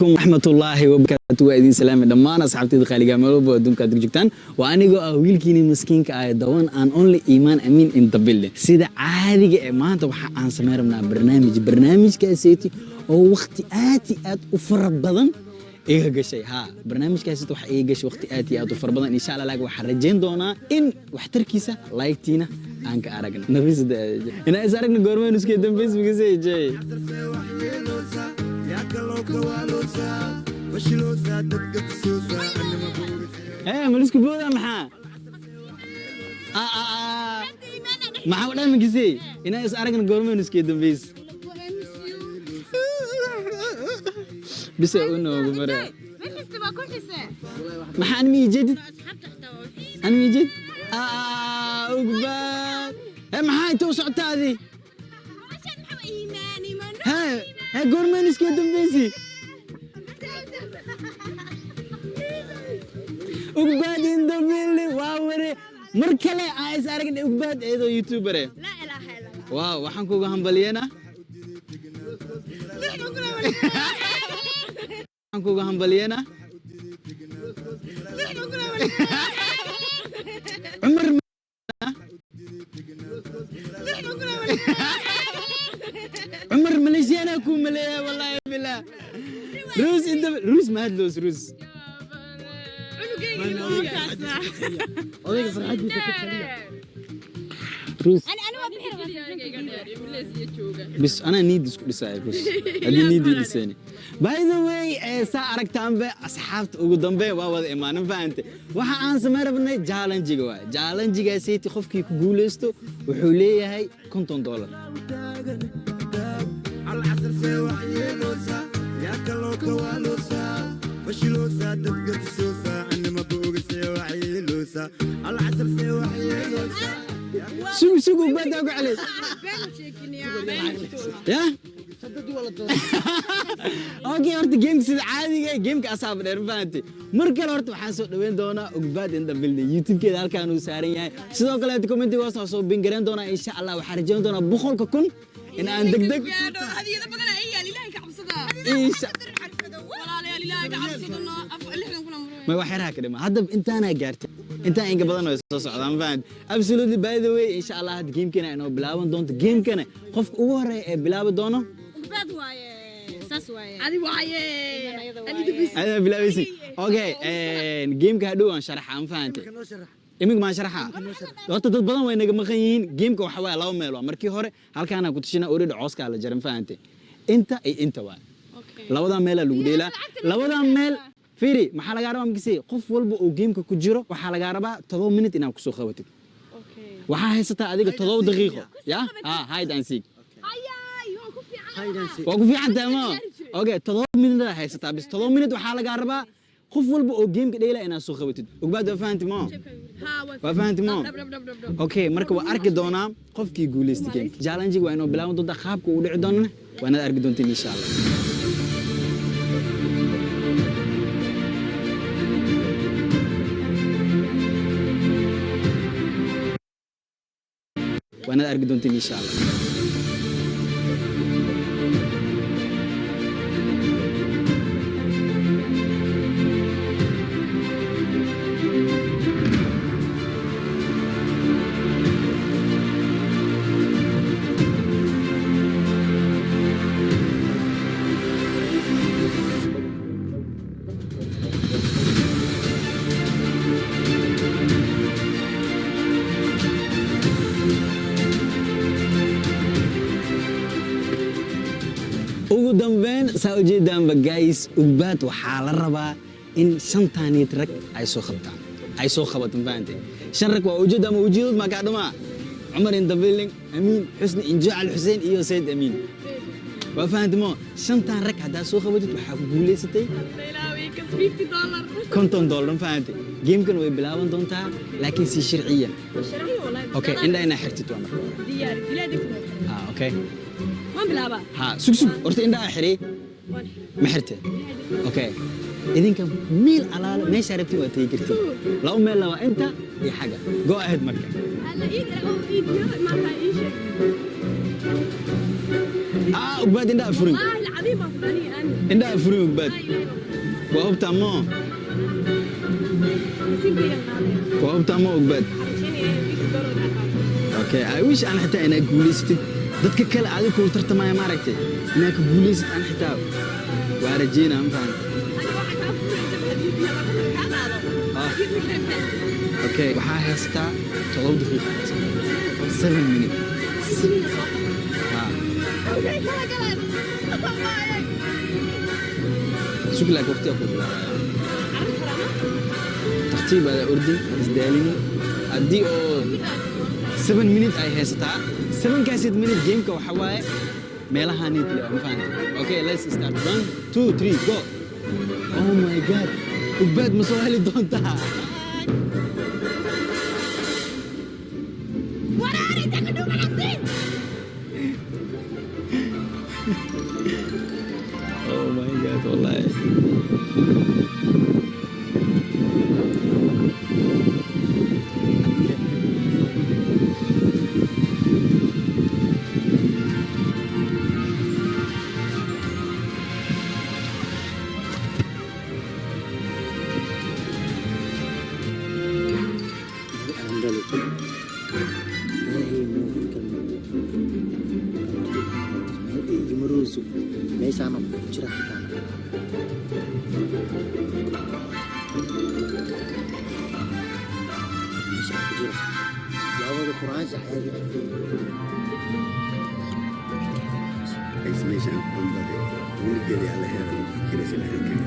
Raxmatullaahi wabarakaatu. Waa idin salaamay dhammaan asxaabtayda qaaliga, meel walba adduunka aad joogtaan. Waa anigoo ah wiilkiini miskiinka ah, the one and only Iimaan Amiin in the building. Sida caadiga ee maanta waxa aan samayn rabnaa barnaamij, barnaamijkaaseeti oo waqti aad iyo aad u fara badan iga gashay. Ha, barnaamijkaasi waxa iga gashay waqti aad iyo aad u fara badan, insha Allah. Laakiin waxaan rajayn doonaa in waxtarkiisa like-tiina aan ka aragno. Nafisada inaan is aragno goormeen iska dambeys magasay. Eh, ma lisku boodaa? Maxaa maxaa u dhan magisay inaan is aragno goormeen iska dambeys bisa u noogu mara. Maxaa anima ijeedid? Anima ijeed Ugbaad. Maxaa inta u socotaa adi? He he, goormeen iska dambeysi? Ugbaad in the building. Waa ware mar kale aan is aragnay Ugbaad eedoo YouTuber eh. Waaw, waxaan kuga hambalyeena, waxaan kuga hambalyeena Cumar. Cumar Malaysiyaana kuu maleeya, wallahi billah. Ruus in the Ruus mahadloos Ruus. Odayga farxadiisa ka taliya. Ruus bis anaa niid isku dhisaya bas haddii niidii dhisayni. By the way, saa aragtaanbe asxaabta ugu dambeyn waa wada imaanin, fahante? Waxa aan samayn rabnay challenge-iga waay. Challenge-igaaseti qofkii ku guuleysto wuxuu leeyahay $50. Sug sug, Ugbaad ku celi ya. Okay, horta gameka sida caadiga gameka asaaba dheer, ma fahante? Mar kale horta waxaan soo dhaweyn doonaa Ugbaad in the building. YouTube-keeda halkaan uu saaran yahay. Sidoo kale commentiga hoos soo pin gareyn doonaa, insha Allah. Waxaan rajayn doonaa 100,000 in aan degdeg Hadiyado badan ay yaal. Ilaahay ka cabsada. Insha Walaalayaal, Ilaahay ka cabsadano. 60,000 amro. Ma wax yaraha ka dhima hadda, intaanaa gaartay, intaan inka badan way soo socdaan, ma fahant? Absolutely. By the way, insha Allah hadda gamekana inoo bilaaban doonto. Gamekana qofka ugu horeeya ee bilaabi doono Adi waaye. Adaa bilaabaysi. Okay, gameka hadhow aan sharaxa, ma fahantay? Iminka maan sharaxa. Horta dad badan way naga maqan yihiin. Gameka waxa waaye laba meel waa. Markii hore halkaana ku tushina already, cooskaa la jaray, ma fahantay? Inta iyo inta waa labadaa meelaa lagu dheelaa. Labadaa meel fiiri, maxaa lagaa rabaa makisi? Qof walba oo gameka ku jiro waxaa lagaa rabaa 7 minute inaad kusoo qabatid. Waxaa haysataa adiga 7 daqiiqo ya ha hide and seek. Waa ku fiican tahay ma? Okay, 7 minute aad haysataa bis. 7 minute waxaa lagaa rabaa qof walba oo gameka dheela inaad soo qabatid. Ogbaad, waa fahanti ma? Waa fahanti ma? Okay, marka waa arki doonaa qofkii guuleystay gameka. Challenge waa inuu bilaaban doontaa. Qaabka uu dhici doonana waa inaad arki doontiin, insha Allah. Waa inaad arki doontiin, insha Allah. Ugu dambeyn, saa ujeedaanba guys, Ugbaad waxaa la rabaa in shantaaniid rag ay soo qabtaan, ay soo qabato, ma fahantay? Shan rag waa ujeeda ama ujeedood maa kaa dhumaa? Cumar in the building, Amiin, Xusni, Injo Cali Xuseen iyo Sayid Amiin. Waa fahantay mo? Shantaan rag haddaa soo qabatid waxaa ku guulaysatay $50, ma fahantay? Gamekan way bilaaban doontaa, laakiin si sharciyan. Okay, indha inaa xirtid waa marka hore. Ah, okay. Ha, sug sug, horta indhaha xirey ma xirte? Okay, idinka meel alaale meeshaa rabtiin waa tegi kartiin. Laba meel waa inta iyo xagga. Go ahead marka. Ah, Ugbaad, indhaha furin. Indhaha furin, Ugbaad. Waa hubtaa moo? Waa hubtaa moo, Ugbaad? Okay, I wish aan xitaa inaad guulaysatid. Dadka kale adiga kula tartamaya, maaragtay, inaad ka guulaysatid aan xitaa waa rajeynaa, ma fahanti? Ah. Okay, waxaa haystaa 7 daqiiqo, 7 minute. Ha sug, laakiin waqtigaa ku bilaabaya. Tartiib adaa ordin, isdaalini. Haddii oo 7 minute ay haysataa, sevenkaasid minute gameka waxa waaye meelahaanit le, ma fahanti? Okay, let's start. One, two, three, go! Oh my God, Ugbaad, ma soo heli doontaa? Oh my God, wallahi. Aan gali ilaahay meel igamaroyso meeshaana qof ku jira xitaa. Meeshaan ku jiro labada quraansha caadi. Meeshaan ku dambade weligeeda alla heera lagu fikiraysa lahaan.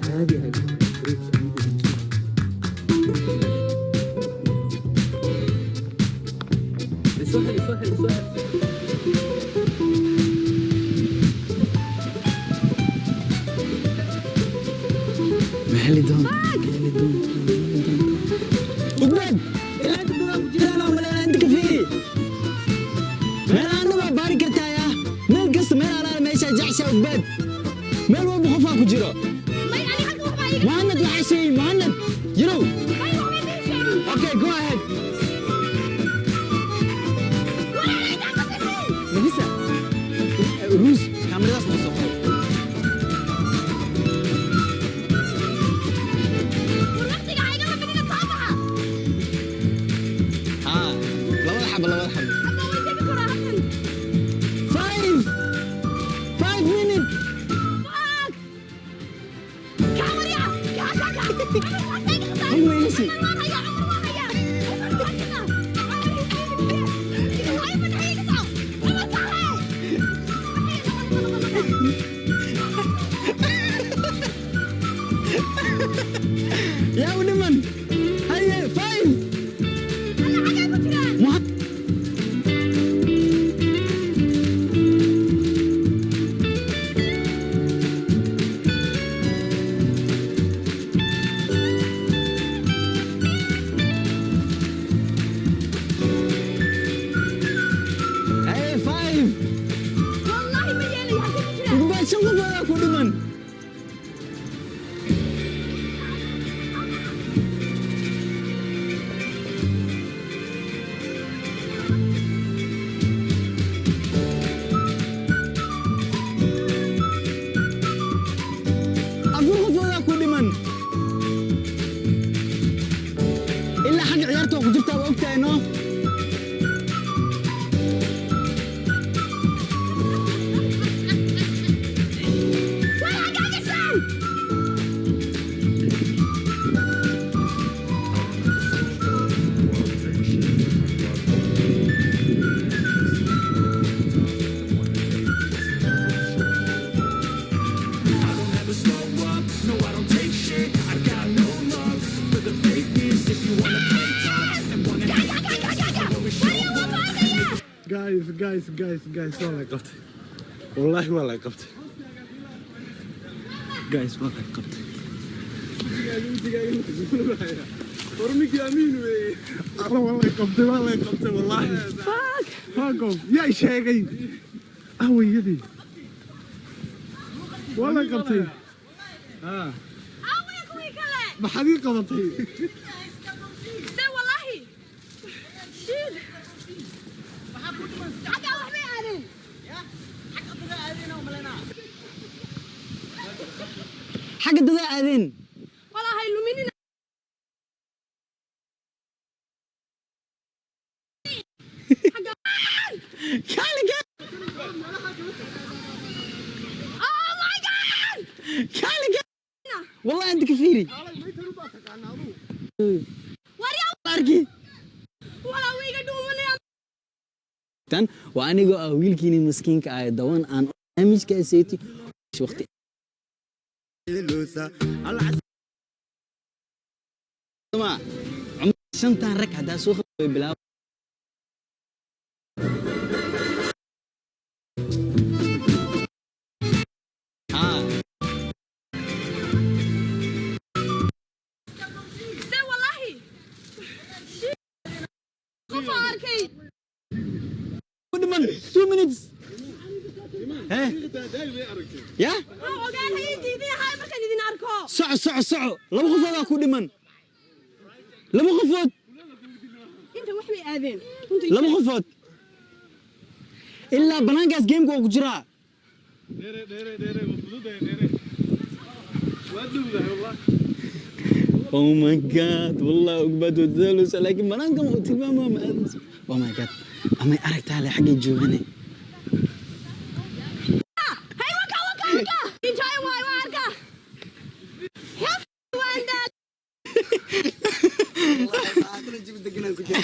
Caadi ah, bridge. Soo heli, soo heli, soo heli. Ma heli doonta? Ma heli doonta? Ma heli doonta? Ugbaad, ilaa inta dadaa ku jiraan oo maleynaa. Inta ka fiiri, meel aana waa baari kartaa yaa, meel kasta, meel alaala meeshaa jeceshaa. Ugbaad, meel walba qofaa ku jiro. Muhanad waxaa sheegay, Muhanad yirow. Okay, go ahead. Nafisa Ruus, kaamiradaas noo soo qabo. Haa, labada xabo, labada xabo. 5, 5 minute. Hal ma iga sii. Yaa u dhiman? Haye, five. Haye, five. Ugbaad, shan qofoodaa ku dhiman. Afar qofoodaa ku dhiman. Ilaa xagga ciyaarta waa ku jirtaa, waa ogtahay, no? Guys, guys, guys, guys, waa lay qabtay. Wallaahi waa lay qabtay. Guys, waa lay qabtay. Warmikii amiin weeye. Alla, waa lay qabtay, waa lay qabtay, wallaahi. Fuck off. Yaa sheegay? Awayadii waa lay qabtay. Aaway kuwii kale? Maxaad ii qabatay? Se wallahi. Shit. Xaggaa waxbay aadeen. Xagga dadaa aadeen. Walaahi luminina. Kaali kaali. Oh my God! Kaali kaali, wallahi inta ka fiiri. Waryaa. Arki. Walaa wiiga dhuumanaya. Tan waa anigoo ah wiilkiini miskiinka ah, dawan aan barnaamijka seeti waqti ma shantan rag haddaa soo way bilaab. Ah. Se wallahi. Shit. Qof aan arkay. Ku dhiman 2 minutes. Eh ya. Ha ogaan, ha ii diidin hay markaan idin arko. Soco, soco, soco. Laba qofoodaa ku dhiman, laba qofood. Inta wax bay aadeen. Runta ii Laba sheeg. qofood ilaa banaankaas gameka waa ku jiraa. Dheere, dheere, dheere, waa fududahay, dheere. Waa dhowdahay wallah. Oh my God, wallahi ugbaad waa dadaaleysa, laakiin banaankan uu tilmaamaa ma aadayso. Oh my God, amay aragtaa le xaggay joogane. Hay, waka, waka, waka. Enjoy waay, waa arkaa. Hef waan daal. Haddana jibi deganaan ku jira.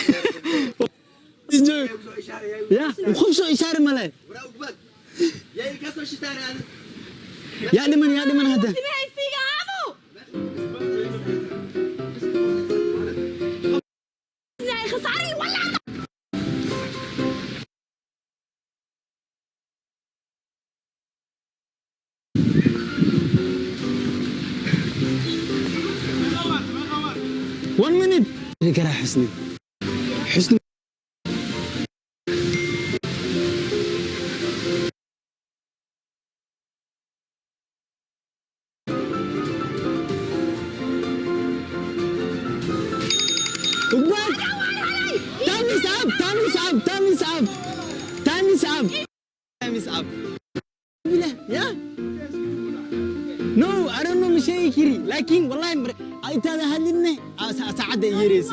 Ya qof soo ishaari male. Waraa ugbaad yaa ii kasoo shitaanay adi. Yaa dhiman, yaa dhiman hadda? Timahaysiga aamu. Khasaari walaa. 1 minute karaa. Xusni, Xusni. Ugbaad, time is up, time is up, time is up, time is up, time is up. Ya, no, I don't know, ma sheegi kari, laakiin wallahi intaada hadlinne saacadda yeeraysa.